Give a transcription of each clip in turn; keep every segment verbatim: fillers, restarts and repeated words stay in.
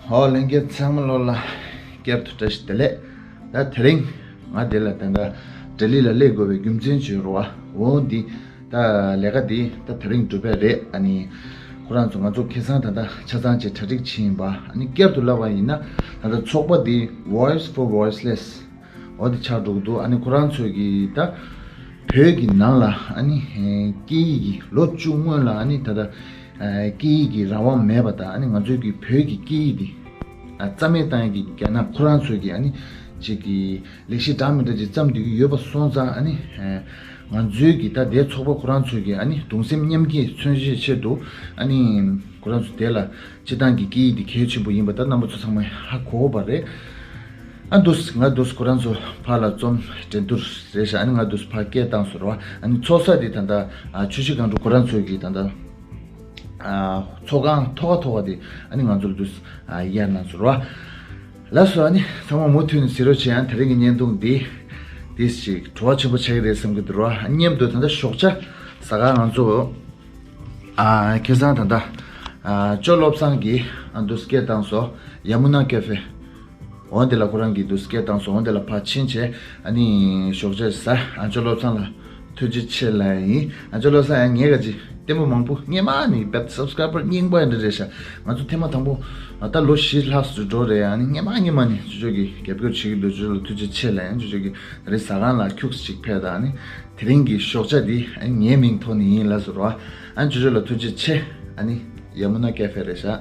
ཧོ། ལྷན་རྒྱས་ཚང་མ་ལོ་ལ་བསྐྱར་དུ་བཀྲ་ཤིས་བདེ་ལེགས། ད་དེ་རིང་ང་འདི་ལ་ད་ལྟ་ལྡི་ལི་ལ་སླེབས་དགོས་པའི་རྒྱུ་མཚན་ཅིག་ཡོད་རེད་བ། འོ་འདི་ད་ལས་ཀ་འདི་ད་དེ་རིང་གྲུབ་པ་རེད། ཨ་ནི་ཁོ་རང་ཚོ་ང་ཚོ་ཁ་སང་ད་ལྟ་ཆ་ཚང་བྱས་གྲ་སྒྲིག་བྱས་ཡིན་པ། ཨ་ནི་བསྐྱར་དུ་ལབ་པ་ཡིན་ན་ད་ལྟ་ཚོགས་པ་འདི་Voice for Voiceless འོ་དེ་ཆགས་འགྲོ་གི་འདུག་ཨ་ནི་ཁོ་རང་ཚོས་ཀྱི་ད་བོད་ཀྱི་ནང་ལ་ཨ་ནི་ཨེ་སྐད་ཡིག་གི་ལོ་བཅུ་སྔོན་ལ་ཨ་ནི་ད་ལྟ་ཨེ་སྐད་ཡིག་གི་རང་དབང་མེད་པ་དང་། ཨ་ནི་ང་ཚོའི་གི་བོད་ཀྱི་སྐད་ཡིག་འདི་ཨ་རྩ་མེད་བཏང་ཡག་གི་རྒྱ་ནག་ཁོ་རང་ཚོས་ཀྱི་ཨ་ནི་ཅིག་གི་ལས་གཞི་འདྲ་མི་འདྲ་ཅིག་བརྩམས་བསྡད་ཀྱི་ཡོད་པ་སོང་ཙང་། ཨ་ནི་ཨེ་ང་ཚོའི་གི་ད་དེ་ཚོགས་པ་ཁོ་རང་ཚོས་ཀྱི་ཨ་ནི་གདུང་སེམས་མཉམ་སྐྱེད་མཚོན་བྱེད་ཆེད་དུ་ཨ་ནི་ཁོ་རང་ཚོ་དེ་ལ་སྤྱི་བཏང་གི་སྐད་ཡིག་འདི་གལ་ཆེན་པོ་ཡིན་པ་ད་རྣམ་པ་ཚོ་ཚང་མས་ཧ་གོ་བ་རེད། ཨ་འདུག་ང་འདུག་ཁོ་རང་ཚོ་ཕར་ལ་རྩོམ་འགྲན་བསྡུར་རེད་ཤག་ཨ་ནི་ང་འདུག་ཕར་སྐད་བཏང་སོང་ར། ཨ་ནི་ཚོགས་ས་དེ་ད་ལྟ་ཨ་ཆུ་བཞི་སྒང་དྲུག་ཁོ་རང་ཚོའི་གི་ད་ལྟ་ཨ་ཚོགས་ཁང་ཐོག་ཁ་ཐོག་ཁ་དེ་ཨ་ནི་ང་ཚོ་ལ་འདུག་ཨ་གཡར་གནང་སོང་ར། ལགས་སོ། ཨ་ནི་ཚང་མ་མུ་མཐུད་ནས་གཟིགས་རོགས་བྱེད། ཨ་དེ་རིང་གི་བརྙན་ཐུང་འདི་འདི་ཞིག་བྲོ་བ་ཆེན་པོ་ཆགས་ཀྱི་རེད་བསམ་གྱི་འདུག་ར། མཉམ་དུ་ད་ལྟ་ཞོགས་ཇ་ཟ་གར་ང་ཚོ་ཨ་ཁ་སང་ད་ལྟ་ཨ་ཅོ་བློ་བཟང་གིས་ཨ་འདུག་སྐད་བཏང་སོང་། ཡ་མུ་ན་ཀེ་ཧྥེ། འོ་འདི་ལ་ཁོ་རང་གིས་འདུག་སྐད་བཏང་སོང་། འོ་འདི་ལ་ཕར་ཕྱིན་བྱས་ཨ་ནི་ཞོགས་ཇ་ཟ། ཨ་ཅོ་བློ་བཟང་ལ་ཐུགས་རྗེ་ཆེ་ལབ་ཡིན། ཨ་ཅོ་བློ་བཟང་ཡང་ངས་ག་ཅི་ལྟད་མོ་མང་པོ་སྔས་མ་ནས་བེད་སབ་སི་ཀ་རའི་བར་རྙིང་པ་འདྲ་རེད་ཤག་ང་ཚོ་ཐེངས་མ་དང་པོ་ད་ལོ་བཞི་ལྷག་ཙམ་འགྲོ་རེད། ཨ་ནི་སྔས་མ་སྔས་མ་ནས་ཅོ་ཅོ་གིས་རྒྱབ་སྐྱོར་བྱེད་ཀྱི་འདུག་ཅོ་ཅོ་ལ་ཐུགས་རྗེ་ཆེ་ལབ་ཡིན། ཅོ་ཅོ་གིས་ད་རེས་ཟ་ཁང་ལ་ཁྱུག་ཙམ་ཅིག་ཕེབས་དང་། ཨ་ནི་དེ་རིང་གི་ཞོགས་ཇ་འདི་ཨ་ནི་ངའི་མིང་ཐོག་ནས་ཡིན་ལབ་སོང་ར། ཨ་ནི་ཅོ་ཅོ་ལ་ཐུགས་རྗེ་ཆེ། ཨ་ནི་ཡ་མུ་ན་ཀེ་ཧྥེ་རེད་ཤག་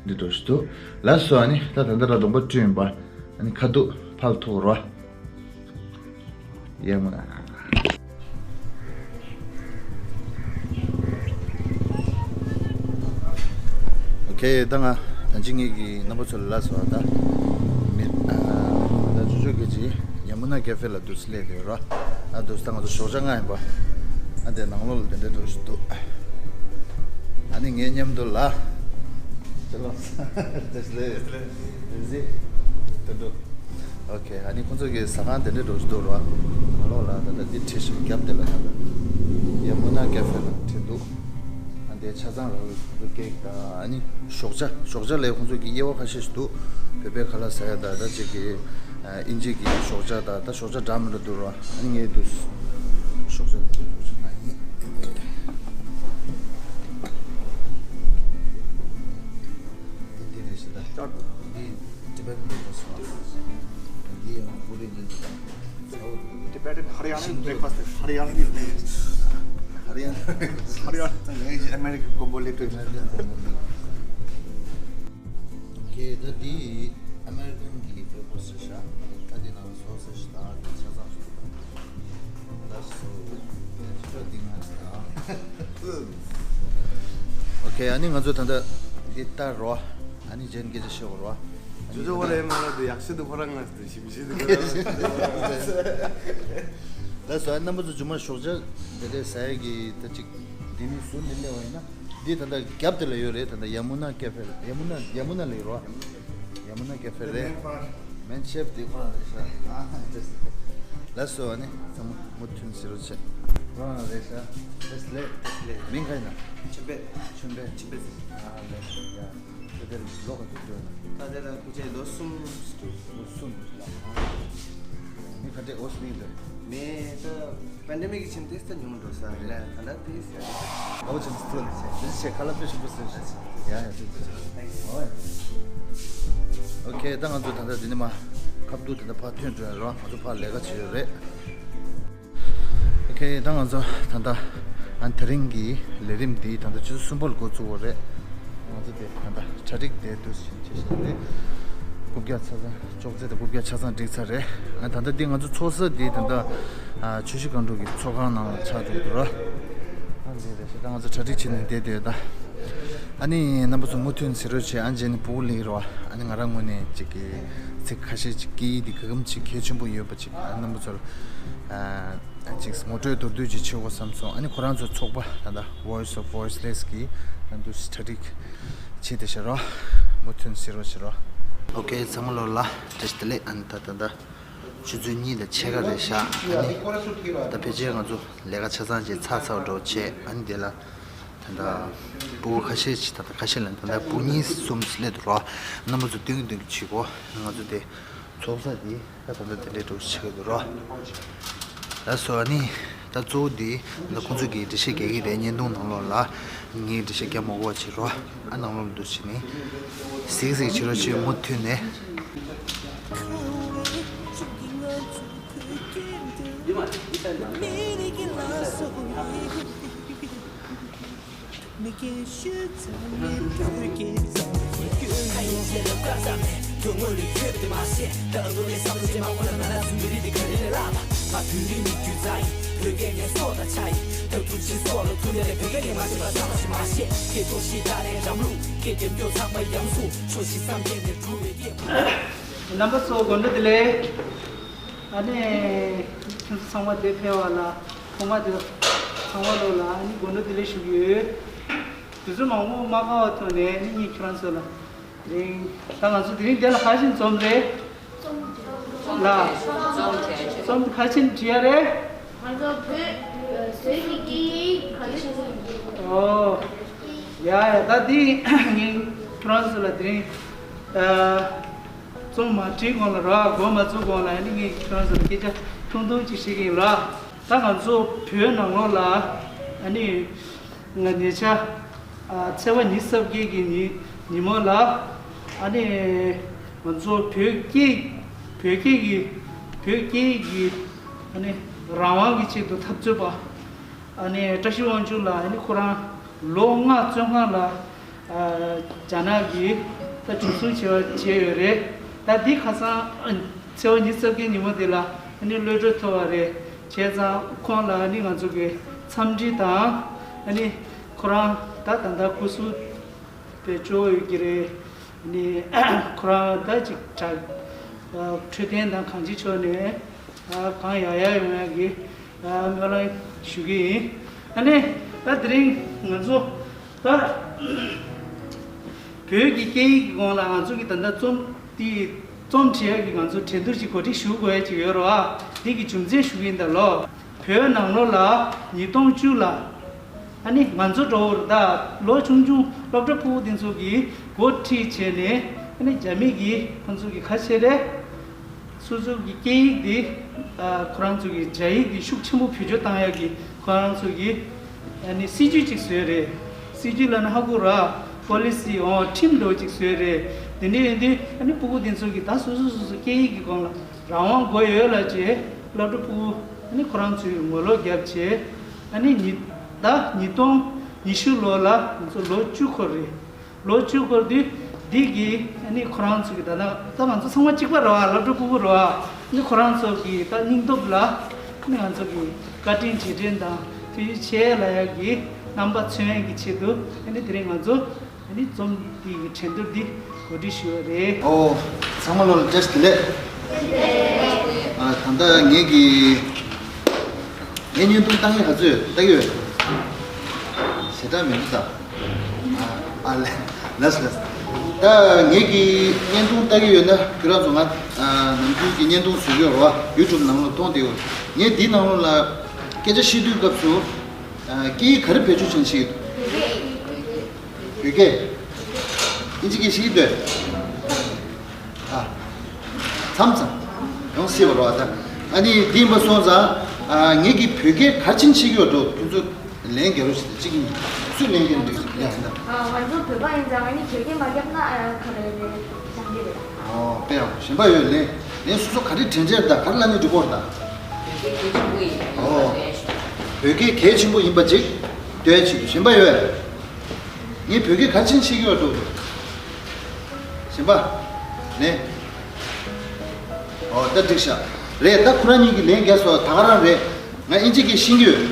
འདི་འགྲོ་བཞིན་འདུག་ལགས་སོ། ཨ་ནི་ད་ད་ལྟ་ར་གདོང་པ་བཀྲུས་ཡིན་པ། ཨ་ནི་ཁ་ཐུག་ཕར་ལ་ཐུག་རོགས། ཡ་མུ་ན། ཨོ་ཁེ། ད་ང་ད་ཅི་ངེད་ཀྱི་རྣམ་པ་ཚོ་ལ་ལབ་སོང་། ད་མི་ཨ་ད་ཅོ་ཅོ་གིས་ཅི་ཡ་མུ་ན་ཀེ་ཧྥེ་ལ་འདུག་སླེབས་ཡོད་ར། ཨ་འདུག་ད་ང་ཚོ་ཞོགས་ཇ་མངགས་ཡིན་པ། ཨ་དེ་ནང་ལོགས་ལ་དེ་འདྲ་འགྲོ་བཞིན་འདུག་ཨ་ནི་ངའི་མཉམ་དུ་ལ་ཅོ་ལོ་དེ་སླེབས་དེ་ཟི་དེ་འགྲོ། ཨོ་ཁེ། ཨ་ནི་ཁོང་ཚོ་གི་ཟ་ཁང་དེ་འདྲ་འགྲོ་བཞིན་འདུག་ར། ནང་ལོགས་ལ་ད་ལྟ་འདི་ཁྲིད་བཞིན་རྒྱབ་དེ་ལ་ད་ལྟ་ཡ་མུ་ན་ཀེ་ཧྥེ་ལ་ཁྲིད་འདུག་ཨ་འདི་ཆ་ཚང་ར་ཁོང་ཚོ་ཀེག་དང་། ཨ་ནི་ཞོགས་ཇ་ཞོགས་ཇ་ལས་ཁོང་ཚོ་གི་དབྱེ་བ་ཁ་ཤས་ཤིག་འདུག་བོད་པའི་ཁ་ལག་ཟ་ཡ་དང་། ད་ཅིག་གི་ཨ་དབྱིན་ཇི་གི་ཞོགས་ཇ་དང་། ད་ཞོགས་ཇ་འདྲ་མི་འདྲ་འདུག་ར། ཨ་ནི་ངས་འདུག་ཞོགས་ཇ་འདི་འདུག་ཞོགས་ཇ་ང་ཡིན། འདི་འདི་རེད་ཤག་ད། འདི་Tibetan breakfast་ར། འདི་ཡང་པུ་རི་འདི་འདུག་ད། Tibetan Haryanvi breakfast, Haryanvi breakfast. Haryanvi breakfast. Haryanvi. ད་ངས་ཨ་མེ་རི་ཀའི་ཀོམ་པོ་ལེབ་ཏུ། American ཀོམ་པོ་ལེབ། ཨོ་ཁེ། ད་འདི་American་གི་breakfast་རེད་ཤག་ད་འདི་ནང་sausage་དང་ཆ་ཚང་ཞིག་འདུག་ད་སོ་ད་འདི་ང་ཚོ་ཨོ་ཁེ། ཨ་ནི་ང་ཚོ་ད་ལྟ་འདི་ལྟ་རོགས། ཨ་ནི་རྗེས་ནས་སྐད་ཆ་བཤད་དགོས་རོགས། ཅོ་ཅོ་བ་ལས་མ་ལ་དུ་ཡག་ཤི་དུ་ཁོ་རང་ང་དུ་ཞིམ་ཤི་དུ་ཁོ་རང་། ལགས་སོ། ཨ་རྣམ་པ་ཚོ་རྗེས་མ་ཞོགས་ཇ་དེ་འདྲའི་ཟ་ཡས་ཀྱི་ད་ཅིག་འདི་ནི་ཟུར་འདི་སླེབས་པ་ཡིན་ན། འདི་ད་ལྟ་རྒྱབ་དེ་ལ་ཡོད་རེད། ད་ལྟ་ཡ་མུ་ན་ཀེ་ཧྥེ་ལ། ཡ་མུ་ན་ཡ་མུ་ན་ལ་ཡོད་རོགས། ཡ་མུ་ན་ཀེ་ཧྥེ་རེད། མེན་ཤེབ་དེ་ཁོ་རང་རེད་ཤག་ཨ་ལགས་སོ། ཨ་ནི་ཚང་མ་མུ་མཐུད་ཟེར་རོགས་བྱེད། ཁོ་རང་རེད་ཤག་ལེས་ལེ། མིང་ག་ཡིན་ན། ཆོན་པེ། ཆོན་པེ། ཆོན་པེ་ཟེར། ཨ་ལེ་ཡ། ད་དེར་ལོ་ག་ཚོད་འགྲོ་ན། ད་དེར་སྐུ་ཆེ་ལོ་གསུམ་འགྲོ། ལོ་གསུམ་ལ། མི་ཁ་ཏྲེ་འོ་སི་མི་འདུག་མི་ད་པན་ཌེ་མིག་གི་ཆེན་དེ་ད་ཉུང་འགྲོ་ས་རེད་ལ། ད་ལ་དེ་ཟེར། ཨོ་ཆེན་སི་ཐུ་ལ་ཆེ་དེ་ཆེ་ཁ་ལ་པེ་ཤུ་པུ་སི་ཡ་ཡ་དེ་དེ་ཨོ་ཨོ་ཁེ། ད་ང་ཚོ་ད་ལྟ་འདི་ནས་མ་ཁབ་ཏུ་དེ་འདྲ་ཕར་ཐོན་འགྲོ་ཡ་རོགས། ང་ཚོ་ཕར་ལས་ཀ་བྱེད་ཡོད་རེད། ཨོ་ཁེ། ད་ང་ཚོ་ད་ལྟ་ཨ་དེ་རིང་གི་ལས་རིམ་འདི་ད་ལྟ་ཆུ་ཚོད་གསུམ་པ་ལ་འགོ་བཙུགས་པ་རེད། ང་ཚོ་དེ་ད་ལྟ་གྲ་སྒྲིག་དེ་དུས་བྱེད་བཞིན་རེད། རྐུབ་བཀྱག་ཆ་ཚང་ཅོག་ཙེ་དང་རྐུབ་བཀྱག་ཆ་ཚང་སྒྲིག་ཚར་རེད། ཨ་ད་ལྟ་འདི་ང་ཚོ་ཚོགས་ས་འདི་ད་ལྟ་ཨ་ཆུ་བཞི་སྒང་དྲུག་གི་ཚོགས་ཁང་ནང་ལ་ཆགས་འདུག་འདུག་ར། ཨ་འདི་རེད་ཤག་ད་ང་ཚོ་གྲ་སྒྲིག་བྱས་ནས་བསྡད་བསྡད་ད། ཨ་ནི་རྣམ་པ་ཚོ་མུ་མཐུད་གཟིགས་རོགས་བྱེད། ཨ་རྗེས་ནས་སྤུ་གུ་ལེགས་རོགས། ཨ་ནི་ང་རང་ངོས་ནས་ཅིག་གི་ཚིག་ཁ་ཤས་ཅིག་སྐད་ཡིག་འདི་ག་གམ་ཅིག་གལ་ཆེན་པོ་ཡོད་པ་ཅིག་ཨ་རྣམ་པ་ཚོར་ཨ་ཅིག་ངོ་སྤྲོད་མདོར་བསྡུས་ཅིག་བྱེད་དགོས་བསམ་སོང་། ཨ་ནི་ཁོ་རང་ཚོའི་ཚོགས་པ་ད་ལྟ་Voice of Voiceless་གི་ཨ་འདུག་གྲ་སྒྲིག་བྱེད་བསྡད་ཤག་རོགས། མུ་མཐུད་གཟིགས་རོགས་བྱེད་རོགས། ཨོ་ཁེ། ཚང་མ་ལོ་ལ་བཀྲ་ཤིས་བདེ་ལེགས། ཨ་ནི་ད་ད་ད་ཆུ་ཚོད་གཉིས་དང་ཕྱེད་ཀ་རེད་ཤག་ཨ་ནི་ད་ཕལ་ཆེར་ང་ཚོ་ལས་ཀ་ཆ་ཚང་བྱས་ཚར་ཚར་བ་འདྲ་བོ་བྱས། ཨ་ནི་དེ་ལ་ ད་ལྟ་སྤུ་གུ་ཁ་ཤས་ཅིག་ད་ལྟ་ཁ་ཤས་ལ་ད་ལྟ་སྤུ་གུ་གཉིས་གསུམ་སླེབས་འདུག་རོ། རྣམ་པ་ཚོ་སྟོན་གྱི་སྟོན་གྱི་བྱེད་གོ། ང་ཚོ་དེ་ཚོགས་ས་དེ་ད་ད་ལྟ་དེ་འདྲའི་འགྲོ་བྱེད་ཀྱི་འདུག་རོ། ད་སོ་ཨ་ནི་ད་གཙོ་བོ་དེ་ད་ཁོང་ཚོ་གིས་འགྲེལ་བཤད་རྒྱག་གི་རེད། བརྙན་ཐུང་ནང་ལོགས་ལ་ངས་འགྲེལ་བཤད་རྒྱག་མ་དགོས་པ་བྱེད་རོ། ཨ་ནང་ལོགས་ལ་འདུག་བྱས་ནས་གཟིགས་གཟིགས་བྱེད་རོ། ཆེས་མུ་མཐུད་ནས། རྣམ་པ་ཚོ་དགོང་དྲོ་བདེ་ལེགས། ཨ་ནི་ཁྱེད་ཚོ་ཚང་མ་འདིར་ཕེབས་པ་ལ་ཚང་མ་འདིར་ཚང་མ་ལོ་ལ་ཨ་ནི་དགོང་དྲོ་བདེ་ལེགས་ཞུ་གི་ཡོད། དུས་ཚོད་མང་པོ་མ་བཀག་པའི་ཐོག་ནས་ཨ་ནི་ངས་ཁྱེད་རང་ཚོ་ལ་དེ་རིང་ད་ང་ཚོ་དེ་རིང་འདི་ལ་ག་རེ་བྱས་འཛོམས་རེད་ལ། འཛོམས་ག་རེ་བྱས་འདྲི་ཡ་རེད། ང་ཚོ་བོད་བོད་ཀྱི་སྐད་ཡིག་ག་རེ་བྱས་འཛོམས། ཨོ། ཡ་ཡ། ད་འདི་ངས་ཁྱེད་རང་ཚོ་ལ་དེ་རིང་ཨ། རྩོམ་མ་བྲིས་གོང་ལ་ར། འགོ་མ་བཙུགས་གོང་ལ་ཨ་ནི་ངས་ཁྱེད་རང་ཚོར་སྐད་ཆ་ཐུང་ཐུང་ཅིག་བཤད་ཀྱི་ཡིན་ལ། ད་ང་ཚོ་བོད་ནང་ལོགས་ལ་ཨ་ནི་ང་ཉེ་ཆར་ཨ་ཚེས་པ་ཉི་ཤུ་རྩ་བརྒྱད་ཀྱི་ཉི་ཉིན་མོ་ལ་ཨ་ནི་ང་ཚོ་བོད་སྐད་བོད་སྐད་ཀྱི་བོད་སྐད་ཀྱི་ཨ་ནི་རང་དབང་གི་ཆེད་དུ་འཐབ་རྩོད་པ། ཨ་ནི་བཀྲ་ཤིས་དབང་ཕྱུག་ལགས་ཨ་ནི་ཁོ་རང་ལོ་ལྔ་བཙོན་ཁང་ལ་ཨ་རྒྱ་ནག་གིས་ད་འཇུ་བཟུང་བྱས་པ་བྱས་ཡོད་རེད། ད་འདི་ཁ་སང་ཨ་ཚེས་པ་ཉི་ཤུ་རྩ་བརྒྱད་ཉིན་མོ་འདི་ལ་ཨ་ནི་གློད་གྲོལ་ཐོབ་པ་རེད། བྱས་ཙང་ཁོང་ལ་ཨ་ནི་ང་ཚོ་གི་འཚམས་འདྲི་དང་ཨ་ནི་ཁོ་རང་ད་ད་ལྟ་སྐུ་གཟུགས་དཔེ་སྐྱོ་བོ་ཡོད་ཀྱི་རེད། ནི་ཁོ་རང་ད་ཅིག་དྲག་འཕྲོད་བསྟེན་དང་གང་ཅིའི་ཕྱོགས་ནས་གང་ཡག་ཡག་ཡོང་ཡག་གི་སྨོན་ལམ་ཞུ་གི་ཡིན། ཨ་ནི་ད་དེ་རིང་ང་ཚོ་ད་བོད་ཀྱི་སྐད་ཡིག་གི་སྒང་ལ་ང་ཚོ་གི་ད་ལྟ་རྩོམ་དེ་རྩོམ་བྲིས་ཡག་གི་ང་ཚོ་འགྲན་བསྡུར་ཅིག་གོ་སྒྲིག་ཞུ་དགོས་ཡག་ཅིག་ཡོད་རེད་བ། འདི་གི་རྒྱུ་མཚན་ཞུ་གི་ཡིན་ད་ལོ། བོད་ནང་ལོགས་ལ་ཉིས་སྟོང་བཅུ་ལ་ཨ་ནི་ང་ཚོ་འདྲ་བོ་ད་ལོ་ཆུང་ཆུང་སློབ་གྲྭ་ཕྲུ་གུ་དེ་ཚོ་གིས་འགོ་ཁྲིད་བྱས་ནས་ཨ་ནི་རྒྱ་མི་གིས་ཁོང་ཚོ་གི་ཁ་ཤས་རེད། སོ་སོ་གི་སྐད་ཡིག་དེ་ཨ་ཁོ་རང་ཚོ་གི་རྒྱ་ཡིག་དེ་ཤུགས་ཆེན་པོ་བེད་སྤྱོད་བཏང་ཡག་གི་ཁོ་རང་ཚོ་གི་ཨ་ནི་སྲིད་ཇུས་ཅིག་བཟོས་རེད། སྲིད་ཇུས་ལབ་ན་ཧ་གོ་ར། པོ་ལི་སི་འོ་ཁྲིམས་འདྲ་བོ་ཅིག་བཟོས་རེད། དེ་འདྲ་ཡིན་དུས་ཨ་ནི་ཕྲུ་གུ་དེ་ཚོ་གི་ད་སོ་སོ་སོ་སོ་སྐད་ཡིག་གི་སྒང་ལ་རང་དབང་དགོས་ཡོད་ལབ་བྱས་སློབ་གྲྭ་ཕྲུ་གུ་ཨ་ནི་ཁོ་རང་ཚོས་ངོ་ལོག་བརྒྱབ་བྱས་ཨ་ནི་ཉི་ཟླ་ཉིས་སྟོང་ཉི་ཤུ་ལོ་ལ་ང་ཚོ་ལོ་བཅུ་འཁོར་རེད། ལོ་བཅུ་འཁོར་དུས་འདི་གི་ཨ་ནི་ཁོ་རང་ཚོ་གི་ད་ལྟ་ད་ང་ཚོ་ཚང་མ་གཅིག་པ་རེད་བ། སློབ་གྲྭ་ཕྲུ་གུ་རེད་བ། ཨ་ནི་ཁོ་རང་ཚོ་གི་ད་སྙིང་སྟོབས་ལ་ཨ་ནི་ང་ཚོ་གི་བཀའ་དྲིན་རྗེས་དྲན་དང་ཐུགས་རྗེ་ཆེ་ལབ་ཡག་གི་རྣམ་པ་མཚོན་ཡག་གི་ཆེད་དུ་ཨ་ནི་དེ་རིང་ང་ཚོ་ཨ་ནི་རྩོམ་འདི་གི་འགྲན་བསྡུར་འདི་གོ་སྒྲིག་ཞུས་པ་རེད། ཨོ། ཚང་མ་ལོ་ལ་བཀྲ་ཤིས་བདེ་ལེགས། ཨ་ད་ལྟ་ངེད་ཀྱི་ངའི་བརྙན་ཐུང་བཏང་ཡག་ག་ཚོད་ལྟ་གི་ཡོད། ཞེ་དྲག་མི་འདུག་ད། ཨ་ཨ་ལས་ལས་ལས། ད་ངེད་ཀྱི་བརྙན་ཐུང་ལྟ་གི་ཡོད་ན་ཁྱོད་རང་ཚོ་ང་ཨ་ནམ་རྒྱུན་གྱི་བརྙན་ཐུང་བཟོ་གི་ཡོད་རེད་བ། ཡུ་ཊུབ་ནང་ལ་མཐོང་བསྡད་ཡོད། ངས་འདི་ནང་ལོགས་ལ་སྐད་ཆ་བཤད་དུས་སྐབས་སུ་ཨ་སྐད་ཡིག་ག་རེ་བེད་སྤྱོད་བྱས་ནས་བཤད་ཀྱི་འདུག་བོད་སྐད། ཨིན་ཇི་སྐད་ཤེས་ཀྱི་འདུག་ཨ། མཚམས་མཚམས། ཡང་སྲིད་པ་རོ་ཨ་ད། ཨ་ནི་འདི་མ་སོང་ཙང་། ཨ་ངེད་ཀྱི་བོད་སྐད་ག་རེ་བྱས་ནས་ཤེས་ཀྱི་ཡོད་འགྲོ། ཁྱོད་ཚོ་ལན་རྒྱག་རོགས་བྱེད་དང་། གཅིག་གཉིས། སུས་ལན་རྒྱག་འདུག་ཡ་ཟིན་ད། ཨ་ང་ཚོ་བོད་པ་ཡིན་ཙང་ཨ་ནི་བོད་སྐད་མ་རྒྱབ་ན་ཨ་ག་རེ་རེད། སྦྱང་གི་རེད། ཨོ་དཔེ་ཡག་པོ། གཞན་པ་ཡོད། ལན་ལན་སོ་སོ་ག་རེ་དྲན་འདྲ་ད་ག་རེ་ལབ་ནས་འགྲིག་གོ་རེད་ད། བོད་སྐད་གལ་ཆེན་པོ་ཡིན། ཨོ། བོད་སྐད་གལ་ཆེན་པོ་ཡིན་པ་ཅིག་འདོད་ཆེད་དུ། གཞན་པ་ཡོད། ངས་བོད་སྐད་ག་རེ་བྱས་ནས་ཤེས་ཀྱི་ཡོད་འགྲོ། གཞན་པ། ལན། ཨོ་ད་འགྲིག་ཤག་རེད། ད་ཁོ་རང་གཉིས་ཀྱིས་ལན་རྒྱག་སོང་། ད་ག་རང་རེད། ང་ཨིན་ཇི་སྐད་ཤེས་ཀྱི་ཡོད།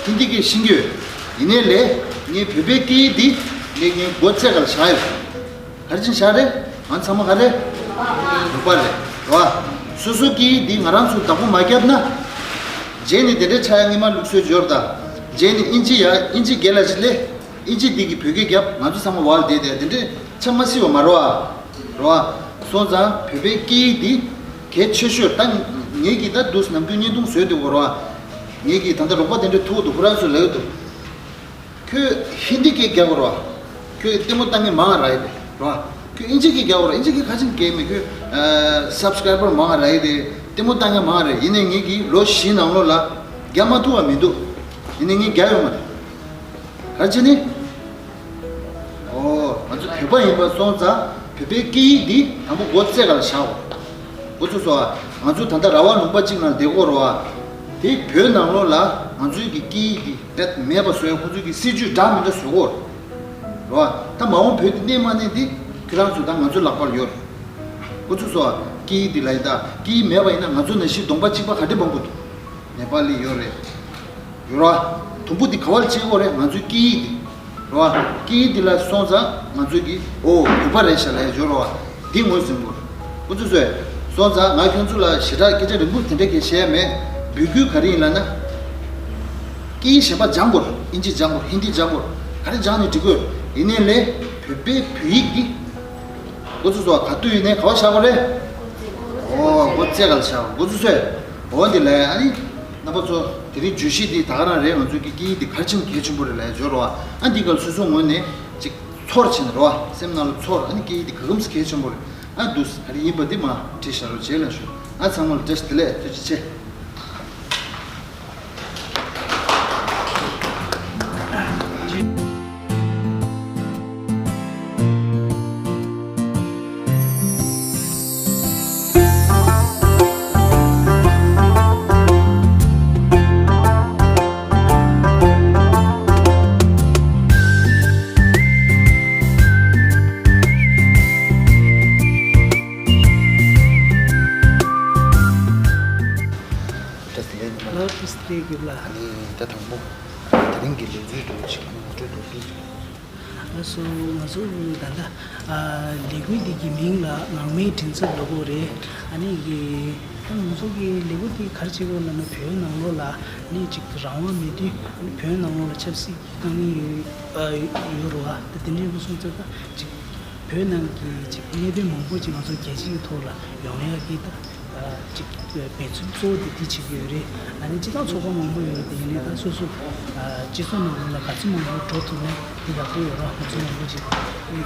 ཧིན་དི་སྐད་ཤེས་ཀྱི་ཡོད། ཡིན་ནའི་ལས་ངས་བོད་པའི་སྐད་ཡིག་འདི་ངས་ངའི་མགོ་རྩེ་ག་ལ་བཞག་ཡོད། ག་རེ་བྱས་ནས་བཞག་རེད། ང་ཚང་མ་ག་རེ། བོད་པ་རེད། རེད་བ། སོ་སོ་སྐད་ཡིག་འདི་ང་རང་ཚོས་བདག་པོ་མ་བརྒྱབ་ན། རྗེས་ནས་དེ་འདྲའི་ཆགས་ཡ་སྔོན་མ་ལུགས་སྲོལ་འབྱོར་དང་། རྗེས་ནས་ཨིན་ཇི་ཡ་ཨིན་ཇི་སྒེར་ལ་ཞིག་སླེབས། ཨིན་ཇི་འདི་གིས་བོད་སྐད་བརྒྱབ། ང་ཚོ་ཚང་མ་བར་བསྡད་དེ་དེ་འདྲའི་ཆགས་མ་སྲིད་པ་མ་རེད་བ། རེད་བ། སོང་ཙང་བོད་པའི་སྐད་ཡིག་འདི་གལ་ཆེ་ཤོས། ད་ངེད་ཀྱིས་ད་དུས་ནམ་རྒྱུན་བརྙན་ཐུང་བཟོས་འདུག་གོ། རེད་བ། ངེད་ཀྱིས་ད་ལྟ་རོགས་པ་དེ་འདྲ་ཐུག་འདུག་ཁོ་རང་ཚོས་ལབ་ཀྱི་འདུག་ཁྱོད་ཧིན་དི་སྐད་རྒྱག་དགོས་རེད་བ། ཁྱོད་ལྟད་མོ་ལྟ་མཁན་མང་ར་ཡི་རེད་རེད་བ། ཁྱོད་ཨིན་ཇི་སྐད་རྒྱག་དགོས་རེད། ཨིན་ཇི་སྐད་ག་ཚོད་རྒྱག་མེད། ཁྱོད་ཨ་སབ་སི་ཀ་རའི་བར་མང་ར་ཡི་རེད། ལྟད་མོ་ལྟ་མཁན་མང་རེད། ཡིན་ནའི་ངེད་ཀྱིས་ལོ་བཞིའི་ནང་ལོགས་ལ་རྒྱག་མ་ཐུབ་པ་མི་འདུག་ཡིན་ནའི་ངས་རྒྱག་ཡོད་མ་རེད། ག་རེ་བྱས་ནས། ཨོ། ང་ཚོ་བོད་པ་ཡིན་པ་སོང་ཙང་བོད་པའི་སྐད་ཡིག་འདི་དང་པོ་མགོ་རྩེ་ག་ལ་བཞག་འོ། འགོ་ཚུགས་སོ། ང་ཚོ་ད་ལྟ་ར་བ་ལུང་པ་གཅིག་ནང་བསྡད་ཀྱི་ཡོད་རེད་བ། དེ་བོད་ནང་ལོགས་ལ་ང་ཚོའི་གི་སྐད་ཡིག་འདི་རྦད་མེད་པ་བཟོ་ཡ་ཁོང་ཚོའི་གི་སྲིད་ཇུས་འདྲ་མི་འདྲ་བཟོ་གི་ཡོད་རེད་བ། ད་མ་འོངས་བོད་འདི་གནས་མ་གནས་འདི་ཁྱེད་རང་ཚོ་དང་ང་ཚོའི་ལག་པར་ཡོད་རེད། འགོ་ཚུགས་སོ། སྐད་ཡིག་འདི་ལ་ཡིན་ད་སྐད་ཡིག་མེད་པ་ཡིན་ན་ང་ཚོ་ནང་བཞིན་གདོང་པ་གཅིག་པ་ག་འདྲ་འབབ་དགོས་འདུག་ནེ་པ་ལི་ཡོད་རེད། ཡོད་རེད་བ། དུམ་བུ་འདི་ག་པར་བྱེད་དགོས་རེད། ང་ཚོའི་སྐད་ཡིག་འདི། རེད་བ། སྐད་ཡིག་འདི་ལ་སོང་ཙང་ང་ཚོའི་གི་ཨོ་བོད་པ་རེད་ཤག་ལབ་ཡ་ཡོད་རེད་བ། འདི་ངོས་ཟིན་དགོས་རེད། ཁོ་ཚོས་སོས། སོང་ཙང་ང་ཁྱོད་ཚོ་ལ་ཞེ་དྲག་སྐད་ཆ་རིང་པོ་དེ་འདྲ་གས་བཤད་ཡ་མེད། འབོད་སྐུལ་ག་རེ་ཡིན་ལབ་ན། སྐད་ཡིག་གཞན་པ་སྦྱང་དགོས་རེད། ཨིན་ཇི་སྦྱང་དགོས་རེད། ཧིན་དི་སྦྱང་དགོས་རེད། ག་རེ་སྦྱངས་ནས་འགྲིག་གི་ཡོད་རེད། ཡིན་ནའི་ལས་བོད་པའི་བོད་ཡིག་འདི། ཁོ་ཚོས་སོ་ག་དུས་ཡིན་ནའི་ག་པར་བཞག་དགོས་རེད། ཨོ་མགོ་རྩེ་ག་ལ་བཞག་འགོ་ཚུགས་སོས། འོ་འདི་ལ་ཨ་ནི། རྣམ་པ་ཚོ་དེ་རིང་བརྗོད་གཞི་འདི་ད་ག་རང་རེད། ང་ཚོའི་གི་སྐད་ཡིག་འདི་ག་རེ་བྱས་ནས་གལ་ཆེན་པོ་རེད་ལབ་ཡ་ཡོད་རེད་བ། ཨ་འདི་ག་ལ་སོ་སོའི་ངོས་ནས་ཅིག་ཚོར་བྱས་ནས་རེད་བ། སེམས་ནང་ལ་ཚོར། ཨ་ནི་སྐད་ཡིག་འདི་ག་གམ་གལ་ཆེན་པོ་རེད། ཨ་འདུག་སེ་ག་རེ་ཡིན་པ་འདི་མར་བྲིས་བཞག་རོགས་བྱེད་ལབ་ཞུ། ཨ་ཚང་མ་ལ་བཀྲ་ཤིས་བདེ་ལེགས། ཐུགས་རྗེ་ཆེ། བཀྲ་ཤིས་བདེ་ལེགས། ལགས་བཀྲ་ཤིས་བདེ་ལེགས་རྒྱལ་པོ་ལགས། ཨ་ནི་ད་དང་པོ་དེ་རིང་གི་ལས་འགུལ་འདྲ་ཅིག་ཨ་ནི་ངོ་སྤྲོད་འདྲ་ཅིག་ལགས་སོ། ང་ཚོ་ད་ལྟ་ཨ་ལས་འགུལ་འདི་གི་མིང་ལ་ངང་མའི་མགྲིན་ཚབ་ལབ་ཀྱི་ཡོད་རེད། ཨ་ནི་གི་ད་ང་ཚོ་གི་ལས་འགུལ་འདི་ག་རེ་བྱེད་ཀྱི་ཡོད་ལབ་ན། བོད་ནང་ལོགས་ལ་ཨ་ནི་ཅིག་རང་དབང་མེད་དུས་ཨ་ནི་བོད་ནང་ལོགས་ལ་ཆབ་སྲིད་བཏང་གི་ཡོད་ཨ་ཡོད་རེད་བ། ད་དེ་འདྲ་ཡིན་པ་སོང་ཙང་ད་ཅིག་བོད་ནང་གི་ཅིག་གནད་དོན་མང་པོ་ཅིག་ང་ཚོ་རྒྱལ་སྤྱི་གི་ཐོག་ལ་ཡོང་ཡག་གི་ད། ཅིག་འབད་བརྩོན་གཙོ་བོ་དེ་དེ་བྱེད་ཀྱི་ཡོད་རེད། ཨ་ནི་སྤྱི་བཏང་ཚོགས་པ་མང་པོ་ཡོད་རེད། དེ་ཡིན་ནའི་ད་སོ་སོ་སྤྱི་ཚོགས་ནང་ལོགས་ལ་ག་ཚོད་མང་པོ་འགྲོ་ཐུབ་ན་དེ་ཡག་པོ་ཡོད་ར། ང་ཚོ་མང་པོ་ཅིག་ཨ་ནི་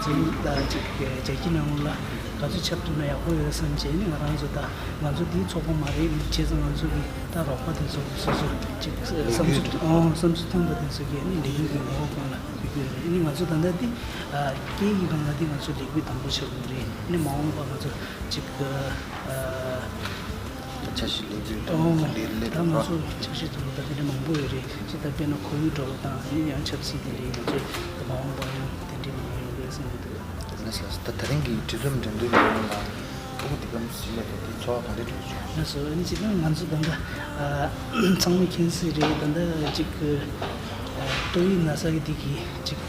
ཅིག་རྒྱལ་སྤྱི་ནང་ལོགས་ལ་ག་ཚོད་ཁྱབ་ཐུབ་ན་ཡག་པོ་ཡོད་བསམ་བྱས་ནས། ང་རང་ཚོ་ད་ང་ཚོ་དེའི་ཚོགས་པ་མ་རེད། བྱས་ཙང་ང་ཚོ་གི་ད་རོགས་པ་དེ་ཚོ་སོ་སོ་ཅིག་བསམ་ཚུལ་ཨོ་བསམ་ཚུལ་མཐུན་པ་དེ་ཚོ་གི་ཨ་ནི་ལས་འགུལ་གྱི་ངོ་བོ་སྒང་ལ་ཕུལ་གྱི་ཡོད་རེད། ཨ་ནི་ང་ཚོ་ད་ལྟ་དེ་སྐད་ཡིག་སྒང་ལ་དེ་ང་ཚོ་ལས་འགུལ་དང་པོ་ཆགས་ཀྱི་རེད། ཨ་ནི་མ་འོངས་པ་ང་ཚོ་ཅིག་ཨ། འཆར་གཞི་ལས་འགུལ་ཨོ། དང་ལས་ལས་ད་ང་ཚོ་འཆར་གཞི་དང་ད་དེ་འདྲ་མང་པོ་ཡོད་རེད། ཅི་ལྟར་དཔེར་ན་ཁོར་ཡུག་འགྲོ་བ་དང་ཨ་ནི་ཡང་ཆབ་སྲིད་དེ་འདྲའི་ང་ཚོ་ད་མ་འོངས་པ་ཡང་དེ་འདྲའི་མང་པོ་ཡོང་གི་རེད་བསམ་གྱི་འདུག་ལགས་སོ། ད་ད་རིང་གི་གྲོས་ཚོགས་འགྲན་བསྡུར་ལས་ལ་ཕྲུ་གུ་འདི་གམ་ཞིག་ལས་དེ་ཚོར་བ་ག་འདྲ་འདུག་ལགས་སོ། ཨ་ནི་ཅི་ལྟར་ང་ཚོ་ད་ལྟ་ཚང་མས་མཁྱེན་གསལ་རེད། ད་ལྟ་ཅིག་ཏོག་དབྱིབས་ན་ཚ་གི་འདི་གི་ཅིག་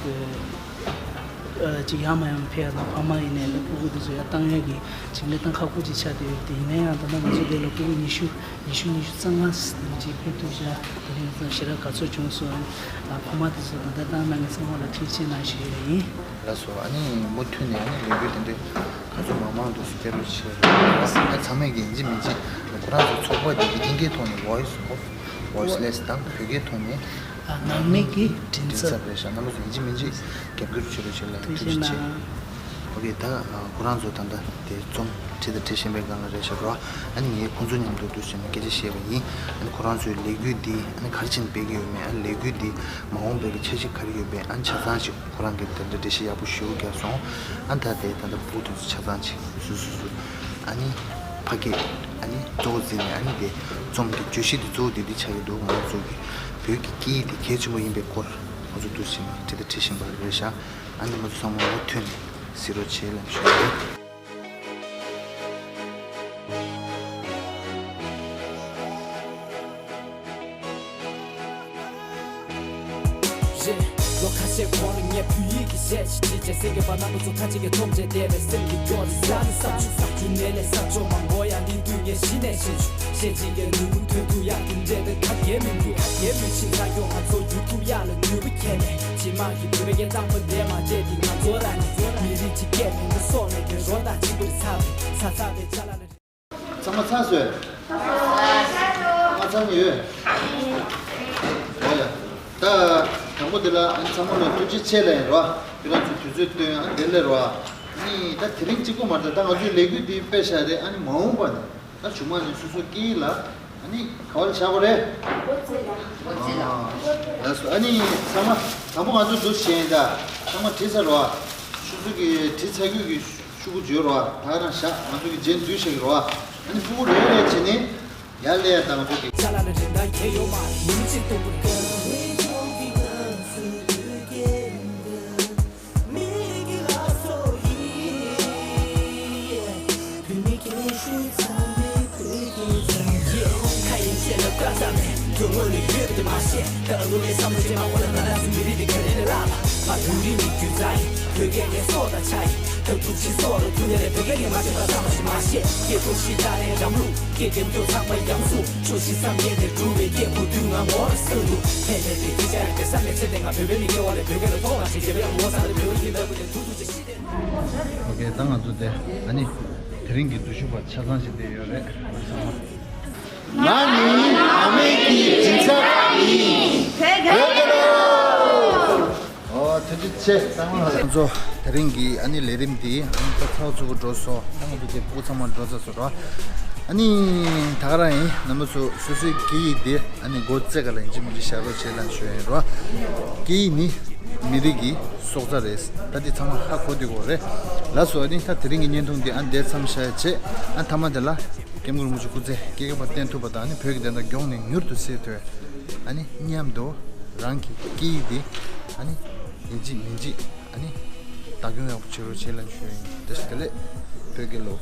ཅིག་ཡང་མ་ཡང་ཕེབས་ཡ་དང་། ཕ་མ་ཡིན་ནའི་ལ་ཕྲུ་གུ་དེ་ཚོ་ཡར་བཏང་ཡ་གི་ཅིག་གནས་སྟངས་ཁག་པོ་ཅིག་ཆགས་བསྡད་ཡོད་དེ། ཡིན་ན་ཡང་ད་ལྟ་ང་ཚོ་དེ་ལ་ཕྲུ་གུ་ཉི་ཤུ་ཉི་ཤུ་ཉི་ཤུ་རྩ་ལྔ་ཙམ་ཅིག་ཕེབས་ཐུབ་ཤག་དེ་རིང་ཙང་ཞེ་དྲག་དགའ་ཚོར་བྱུང་སོང་། ཨ་ནི་ཕ་མ་དེ་ཚོ་ད་ལྟ་བཏང་གནང་མཁན་ཚང་མ་ལ་ཐུགས་རྗེ་ཆེ་གནང་ཞུ་ཡ་ཡིན། ལགས་སོ། ཨ་ནི་མུ་མཐུད་ནས་ཨ་ནི་ལས་འགུལ་དེ་འདྲའི་ག་ཚོད་མང་མང་འདུག་སེ་སྤེལ་རོགས་བྱེད་རོགས། ཨ་ཚང་མས་ཀྱི་ཡིན་གཅིག་མིན་གཅིག་ཁོ་རང་ཚོ་ཚོགས་པ་དེ་གི་དབྱིན་སྐད་ཐོག་ནས་Voice of Voiceless དང་བོད་སྐད་ཐོག་ནས་ངང་མེད་ཀྱི་མགྲིན་ཚབ་རེད་ཤག་རྣམ་པ་ཚོ་ཡིན་གཅིག་མིན་གཅིག་རྒྱབ་སྐྱོར་བྱེད་རོགས་བྱེད་ལ་ཐུགས་རྗེ་ཆེ། ཨོ་ཁེ། ད་ཁོ་རང་ཚོ་ད་ལྟ་དེ་རྩོམ་བྲིས་དང་བྲི་བཞིན་པའི་སྒང་ལ་རེད་ཤག་རོ། ཨ་ནི་ངས་ཁོང་ཚོ་མཉམ་དུ་འདུག་ཟེར་ནས་སྐད་ཆ་བཤད་པ་ཡིན། ཨ་ནི་ཁོ་རང་ཚོའི་ལས་འགུལ་འདི་ཨ་ནི་ག་རེ་བྱས་ནས་སྤེལ་གྱི་ཡོད་མེད། ཨ་ནི་ལས་འགུལ་འདི་མ་འོངས་པའི་གི་འཆར་གཞི་ག་རེ་ཡོད་པའི་ཨ་ནི་ཆ་ཚང་ཞིག་ཁོ་རང་གིས་དེ་འདྲ་འགྲེལ་བཤད་ཡག་པོ་ཞེ་པོ་རྒྱག་སོང་། ཨ་ནི་ད་དེ་ད་ལྟ་བུ་དེ་ཚོ་ཆ་ཚང་ཅིག་སུ་སུ་སུ་ཨ་ནི་ཕ་སྐད་ཨ་ནི་གཙོ་བོ་འཛིན་ནས་ཨ་ནི་དེ་རྩོམ་གྱི་བརྗོད་གཞི་དེ་གཙོ་བོ་དེ་འདི་ཆགས་ཀྱི་འདུག་ང་ཚོ་གི་བོད་ཀྱི་སྐད་ཡིག་དེ་གལ་ཆེན་པོ་ཡིན་པའི་སྐོར་ཁོ་ཚོ་འདུག་ཟེར་ནས་བྲིས་དང་བྲི་བཞིན་པ་རེད་ཤག་ཨ་ནི་ང་ཚོ་ཚང་མ་མུ་མཐུད་ནས་གཟིགས་རོགས་བྱེད་ལབ་ཞུ་ཡིན། རེད། ལོ་ཁ་ཤས་གོང་ལ་ངས་བོད་ཡིག་གི་གཞས་ཤིག་བྲིས་བྱས། གསན་མཁན་པ་རྣམ་པ་ཚོ་ཁ་ཅིག་གིས་མཐོང་བྱས་བསྡད་པའི་སེམས་ཀྱི་སྐྱོ་རེ་ས་ནས་བསམ་བྱུང་། རྒྱུན་ལས་ལས་བསམ་བྱུང་མང་པོ་ཡང་ལིང་དུས་ངས་གཞི་ནས་ཤེས་བྱུང་། གཞས་གཅིག་གི་ལུས་པོ་ཐོན་དུས་ཡང་དེ་འདྲས་དེ་ཁ་གྱེས་མི་འདུག་ཁ་གྱེས་མི་ཤེས་ལ་ཡོང་ང་ཚོ་ཡུ་ཐུབ་ཡག་ལ་ནུས་པ་ཁྱེར་ནས། ཕྱི་མ་གི་བོད་པའི་སྐད་གཙང་མ་འདས་མ་བྱས་ཏེ་ང་ཚོ་རང་ཉིད་མི་རིགས་ཀྱི་སྐད་དེ་འདྲ་སོགས་ལ་འགྱུར་རོགས་དང་གཅིག་པུར་ཚ་བའི་ཚ་ཚ་བའི་ཆ་ལ་ལ། ཚང་མ་ཚར་སོང་། ཚང་མ་ཚར་ཡོད། འོ་ཡ། ད་ དང་པོ་དེ་ལ་ཨ་ནི་ཚང་མ་ལ་ཐུགས་རྗེ་ཆེ་ལབ་ཡིན་རོ། ཁྱོད་རང་ཚོས་དུས་ཚོད་བཏོན་ཨ་ནི་དེ་ལས་རོ། ཨ་ནི་ད་དེ་རིང་གཅིག་པོ་མ་རེད། ད་ང་ཚོའི་ལས་འགུལ་འདི་སྤེལ་བཞག་རེད། ཨ་ནི་མ་འོངས་པ་ནས་ད་གཞུག་མ་ནས་སོ་སོ་སྐད་ཡིག་ལ་ཨ་ནི་ག་བ་ལ་བཞག་དགོས་རེད། ཨ་ལགས་སོ། ཨ་ནི་ཚང་མ་དང་པོ་ང་ཚོ་འདུག་བྱས་ཡིན། ད་ཚང་མ་བྲིས་ཚར་རོ། ཆུ་ཚོད་ཀྱི་བྲིས་ཚར་རྒྱུ་གི་ཤོག་གུ་བརྗོད་རོ། ད་ག་རང་བཞག་ང་ཚོ་གི་རྗེས་འདུག་བྱེད་ཀྱི་རོ། ཨ་ནི་སྤུ་གུ་རེ་རེ་བྱས་ནས་ཡར་ལས་དང་པོ་གི། ཨོ་ཁེ། ད་ང་ཚོ་དེ་ཨ་ནི་དེ་རིང་གི་བསྡུ་ཞུ་བ་ཆ་ཚང་ཞིག་བསྡད་ཡོད་རེད། ང་ནི་ཨ་མེ་ཀི་སྦྱིན་ཚབ་ཡིན། བོད་རྒྱལ་ལོ། ཨོ་ཐུགས་རྗེ་ཆེ་ཚང་མ་ལ། ང་ཚོ་དེ་རིང་གི་ཨ་ནི་ལས་རིམ་འདི་ཨ་ནི་ད་ཚགས་ཚུད་པོ་འགྲོ་སོང་། ད་ང་ཚོ་དེ་སྤུ་གུ་ཚང་མ་འགྲོ་ཚར་སོང་རོ། ཨ་ནི་ད་ག་རང་ཡིན། རྣམ་པ་ཚོ་སོ་སོའི་སྐད་ཡིག་འདི་ཨ་ནི་མགོ་བརྩེགས་ལ་ཡིན་གཅིག་མིན་གཅིག་བཞག་རོགས་བྱེད་ལབ་ཞུ་ཡ་ཡིན་རོ། སྐད་ཡིག་ནི་མི་རིགས་ཀྱི་སྲོག་རྩ་རེད། ད་འདི་ཚང་མ་ཧ་གོ་བསྡད་ཡོད་རེད། ལགས་སོ། ཨ་ནི་ད་དེ་རིང་གི་བརྙན་ཐུང་འདི་ཨ་ནི་འདིར་མཚམས་བཞག་ཡ་བྱས། ཨ་མཐའ་མ་དེ་ལ་སྐྱབས་མགོན་རིན་པོ་ཆེ་སྐུ་ཚེ་སྐྱེས་རབས་བརྟན་ཐུབ་པ་དང་། ཨ་ནི་བོད་ཀྱི་བདེན་མཐའ་མགྱོགས་ནས་མྱུར་དུ་གསལ་ཐུབ། ཨ་ནི་མཉམ་དུ་རང་གི་སྐད་ཡིག་འདི་ཨ་ནི་ཡིན་གཅིག་མིན་གཅིག་ཨ་ནི་བདག་སྐྱོང་ཡག་པོ་བྱེད་རོགས་བྱེད་ལབ་ཞུ་ཡ་ཡིན། བཀྲ་ཤིས་བདེ་ལེགས། བོད་རྒྱལ་ལོ།